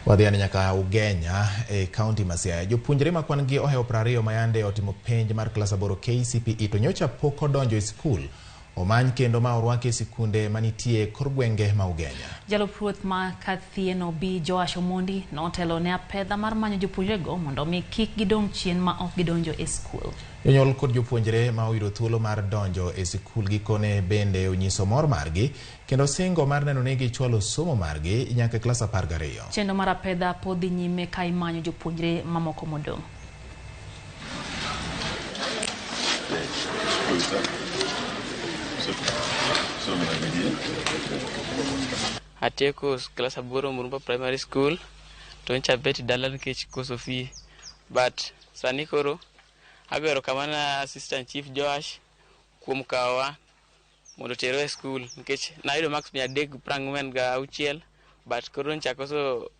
Wadhi ane nyaka Ugenya e kaunti ma Siaya. Jopuonjre ma kwan gi ohewo 20 ma yande otimo penj mar klas 8 KCPE to nyocha pok odonjo e sikul omany kendo ma orwaki e sikunde manitie e kor gwenge ma Ugenya. Jalup ruoth ma Kathieno B Joash Omondi notelo ne apedha mar manyo jopuonjrego mondo mi kik gidong' chien ma ok gidonjo e skul. Jonyuol kod jopuonjre ma oyudo thuolo mar donjo e sikul gikone bende onyiso mor margi kendo singo mar neno ni gichwalo somo margi nyaka e klas 12. Chenro mar apedha pod dhi nyime ka imanyo jopuonjre mamoko modong'. Atieko klas 8 Murumba Primary School to nyocha abet dala nikech koso fee, but sani koro ago erokamano ne Assistant Chief Joash kuom kawowa mondo oterwa e skul nikech nayudo marks 346, but koro nyocha akoso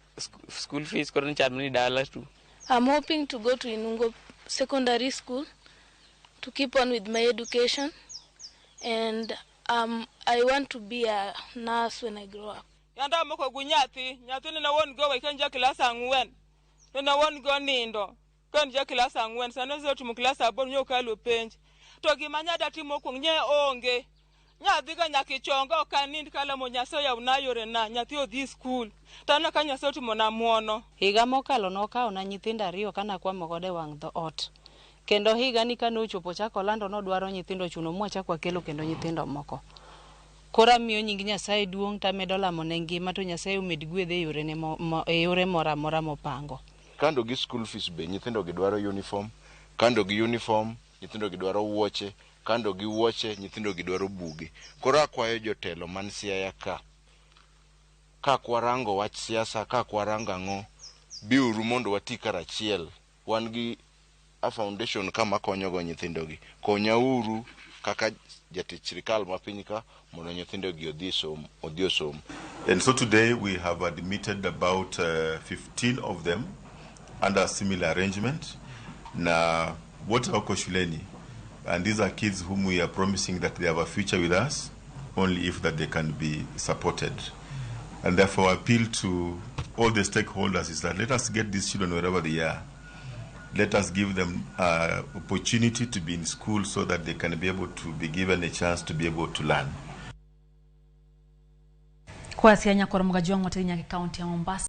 school fees, koro nyocha ni dala tu. I'm hoping to go to Inungo Secondary School to keep on with my education, and I want to be a nurse when I grow up. Yanda moko gu nyathi, nyathi ne wuon go ka en ja klas 4. Ne wuon go nindo ka en ja klas 4, sani osetimo klas 8, nyo okalo penj. To gima nyada timo mokwongo nye onge. Nyathi ka nyaka ichonga ok anind kalamo Nyasaye oyawna yorena, nyathi odhi skul. To aneno ka Nyasaye otimona ng'wono. Higa mokalo nokawona nyithindo 2 kanakwamo godo e wang' dhoot. Kendo higani kane ochopo chako lando nodwaro nyithindo, ochuno mwachako wakelo kendo nyithindo moko. Koro amiyo nying Nyasaye duong' tamedo lamo ne ngima to Nyasaye omed gwedhe e yorene e yore moro amora mopango. Kando gi school fees be nyithindo gi dwaro uniform, kando gi uniform nyithindo gi dwaro wuoche, kando gi wuoche nyithindo gi dwaro buge. Koro akwayo jotelo man Siaya ka, ka warango wach siasa, ka warango ang'o, biuru mondo wati karachiel. Wan gi a foundation ka makonyo go nyithindo gi. Konyauru kaka jatich sirikal ma piny ka mondo nyithindo gi odhi som, odhi osom. And so today we have admitted about 15 of them under similar arrangement. Na wote wako shuleni. And these are kids whom we are promising that they have a future with us only if that they can be supported. And therefore appeal to all the stakeholders is that let us get these children wherever they are. Let us give them opportunity to be in school so that they can be able to be given a chance to be able to learn. Kwa Siaya nyakwar Mgajwang' wateri nyaka e kaunti ya Mombasa.